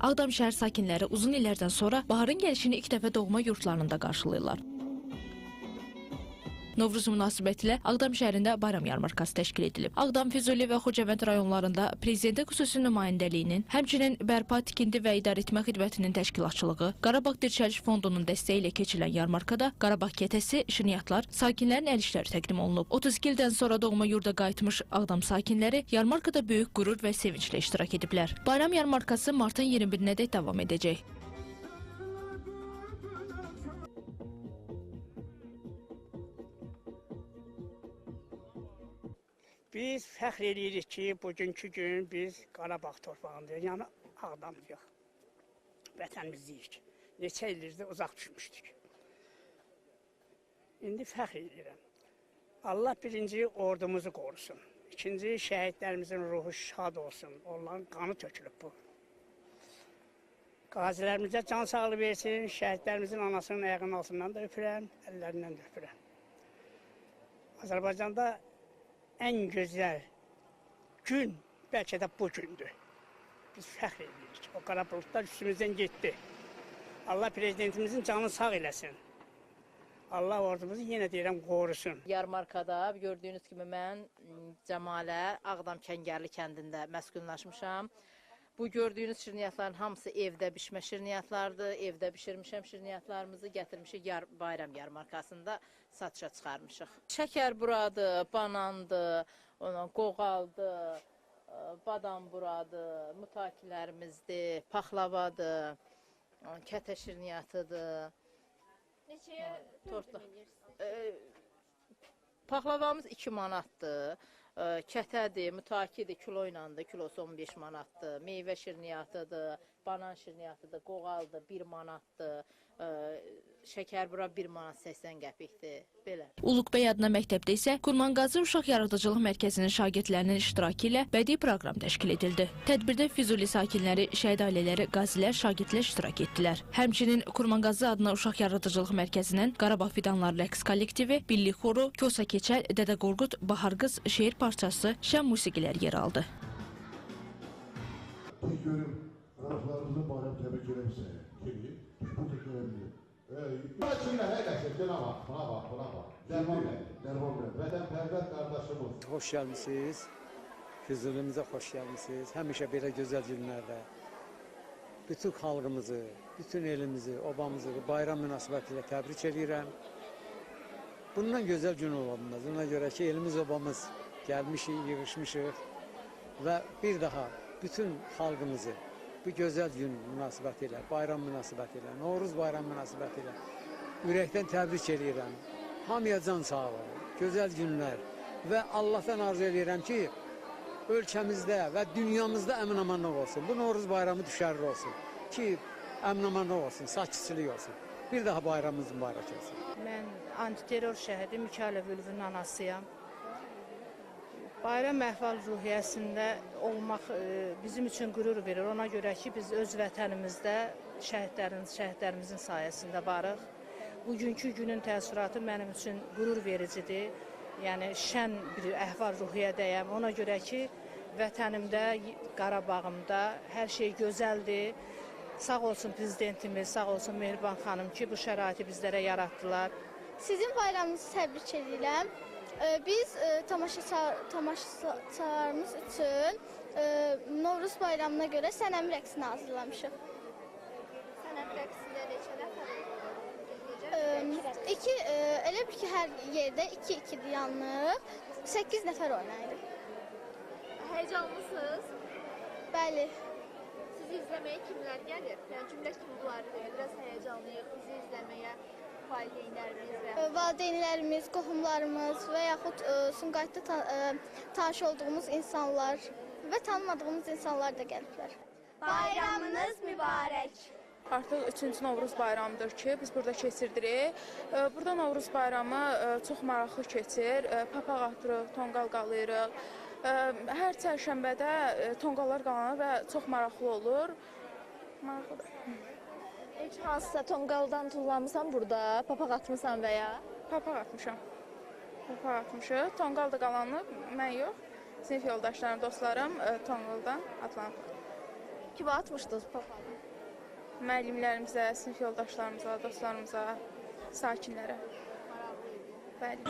Ağdam şəhər sakinləri uzun illərdən sonra baharın gəlişini ilk dəfə doğma yurtlarında qarşılayırlar. Novruz münasibətilə Ağdam şəhərində bayram yarmarkası təşkil edilib. Ağdam, Füzuli və Xocavənd rayonlarında Prezidentə xüsusi nümayəndəliyinin, həmçinin bərpa, tikinti və idarəetmə xidmətinin təşkilatçılığı, Qarabağ Dirçəliş Fondunun dəstəyi ilə keçirilən yarmarkada Qarabağ kətəsi, şirniyyatlar, sakinlərin əl işləri təqdim olunub. 32 ildən sonra doğma yurda qayıtmış Ağdam sakinləri yarmarkada böyük qürur və sevinclə iştirak ediblər. Bayram yarmarkası martın 21-nədək davam edəcək. Biz fəxr edirik ki, bugünkü gün biz Qarabağ torpağındayıq, yəni Ağdamlıyıq, vətənimizdəyik. Neçə ildir uzaq düşmüşdük. İndi fəxr edirəm. Allah birinci ordumuzu qorusun, ikinci şəhidlərimizin ruhu şad olsun, onların qanı tökülüb bu. Qazilərimizə can sağlığı versin, şəhidlərimizin anasının ayağının altından da öpürəm, əllərindən də öpürəm. Azərbaycanda ən gözəl gün bəlkə də bu gündür. Biz fəxr edirik. O qara buludlar üstümüzdən getdi. Allah prezidentimizin canını sağ eləsin. Allah ordumuzu yenə deyirəm qorusun. Yarmarkada gördüyünüz kimi mən Cəmalə Ağdam Kəngərli kəndində məskunlaşmışam. Bu gördüyünüz şirniyyatların hamısı evdə bişmə şirniyyatlardır. Evdə bişirmişəm şirniyyatlarımızı, gətirmişik bayram yarmarkasında satışa çıxarmışıq. Şəkər buradır, banandır, qoğaldır, badam buradır, mutakilərimizdir, paxlavadır, kətə şirniyyatıdır. Neçəyə təqdim edirsiniz? Paxlavamız 2 manatdır. Kətədir, mütakidir, kilo ilandır, kilosu 15 manatdır, meyvə şirniyyatıdır, banan şirniyyatıdır, qoğaldır, 1 manatdır, şəkər bura 1 manat 80 qəpikdir, belə. Uluqbəy adına məktəbdə isə Kurmanqazı Uşaq Yaradıcılıq Mərkəzinin şagirdlərinin iştirakı ilə bədii proqram təşkil edildi. Tədbirdə Füzuli sakinləri, şəhid ailələri, qazilər, şagirdlər iştirak etdilər. Həmçinin Kurmanqazı adına Uşaq Yaradıcılıq Mərkəzinin Qarabağ Fidanları rəqs kollektivi, Birlik xoru, Kosa Keçəl, Dədə Qorqud, Bahar Qız, şeir parçası, şən musiqilər yer aldı. Görüm, qardaşlarımızın bayram təbrik eləmişsə, kimi, burada gələ bilir. Buna bax, buna bax, buna bax. Dərman bəy, Dərman bəy, vətənpərvər qardaşımız. Xoş gəlmisiniz, Füzulimizə xoş gəlmisiniz. Həmişə belə gözəl günlərdə bütün xalqımızı, bütün elimizi, obamızı bayram münasibətilə təbrik edirəm. Bundan gözəl gün ola bilməz. Ona görə ki, elimiz, obamız gəlmişik, yığışmışıq və bir daha bütün xalqımızı bu gözəl gün münasibətilə, bayram münasibətilə, Novruz bayram münasibətilə ürəkdən təbrik edirəm. Hamıya can sağlığı, gözəl günlər və Allahdan arzu edirəm ki, ölkəmizdə və dünyamızda əmin-amanlıq olsun. Bu Novruz bayramı düşərli olsun ki, əmin-amanlıq olsun, sakitçilik olsun. Bir daha bayramımız mübarək olsun. Mən antiterror şəhidi Mikayılov Ülvünün anasıyam. Bayram əhval-ruhiyyəsində olmaq bizim üçün qürur verir. Ona görə ki, biz öz vətənimizdə şəhidlərimizin sayəsində varıq. Bugünkü günün təəssüratı mənim üçün qürur vericidir. Yəni, şən bir əhval-ruhiyyədəyəm. Ona görə ki, vətənimdə, Qarabağımda hər şey gözəldir. Sağ olsun prezidentimiz, sağ olsun Mehriban xanım ki, bu şəraiti bizlərə yaratdılar. Sizin bayramınızı təbrik edirəm. Biz tamaşaçılarımız üçün Novruz bayramına görə sənəm rəqsini hazırlamışıq. Sənəm rəqsində neçə nəfər olur? İki, elə bir ki, hər yerdə 2-2 dayanıb, 8 nəfər oynayırıq. Həyəcanlısınız? Bəli. Sizi izləməyə kimlər gəlir? Yəni, kimlər kimi bunları deyir? Biraz həyəcanlıyıq bizi izləməyə. Valideynlərimiz və valideynlərimiz, qohumlarımız və yaxud Sumqayıtda tanış olduğumuz insanlar və tanımadığımız insanlar da gəliblər. Bayramınız mübarək! Artıq 3-cü Novruz bayramıdır ki, biz burada keçirdirik. Burada Novruz bayramı çox maraqlı keçir. Papaq atırıq, tonqal qalayırıq. Hər çərşənbədə tonqallar qalanır və çox maraqlı olur. Maraqlıdır. Heç hansısa tonqaldan tullanmısan burada, papaq atmısan və ya? Papaq atmışam. Papaq atmışıq. Tonqal da qalanıb, mən yox. Sinif yoldaşlarım, dostlarım tonqaldan atlanıb. Kimə atmışdınız papağı? Müəllimlərimizə, sinif yoldaşlarımıza, dostlarımıza, sakinlərə. Bəli.